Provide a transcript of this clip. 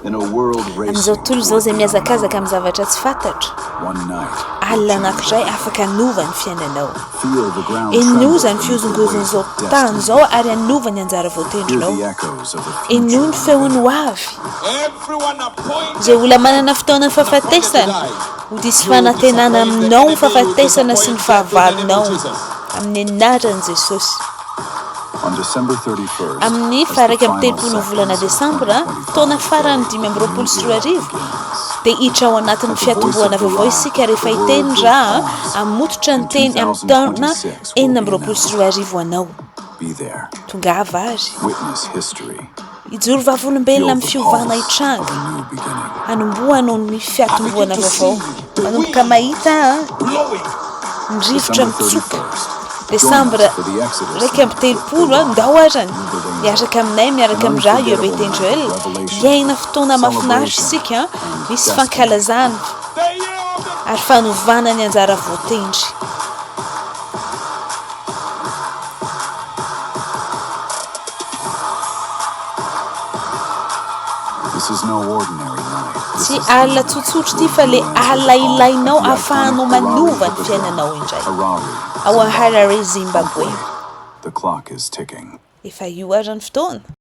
Amin'izao tontolo izao izay mihazakazaka amin'ny zavatra tsy fantatra, alina anankiray afaka hanova ny fiainanao. Henoy izany fihozongozon'izao tany izao ary hanova ny anjara voatendrinao. Henoy ny feon'ny ho avy. Izay olona manana fotoana fahafatesana, ho diso fanantenana aminao ny fahafatesana sy ny fahavalonao, amin'ny anaran'i Jesosy. Amin'ny faha-31 ny volana Desambra, taona farany 2025, dia hiditra ao anatin'ny fiatombohana vaovao isika rehefa hiteny raha hamototra ny teny amin'ny taona 2026 ho anao. Tongava ary. Hijoro vavolombelona amin'ny fiovana hitranga, hanombohanao ny fiatombohana vaovao. Manomboka mahita ny rivotra mitsoka. Desambra 31, ndao arany hiaraka aminay miaraka amin'ny Ra UAB Tendrel. Hiaina fotoana mahafinaritra isika, misy fankalazana ary fanovana ny anjara voatendry. Tsy alina tsotsotra ity fa le alina ilainao ahafahanao manova ny fiainanao indray. Ao Harare, Zimbabwe. Efa io ary ny fotoana.